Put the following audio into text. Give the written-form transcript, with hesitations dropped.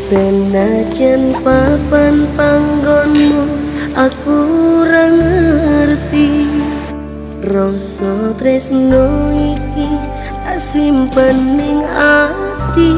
Senajan papan panggonmu aku ora ngerti, rasa tresno iki tak simpen ning ati.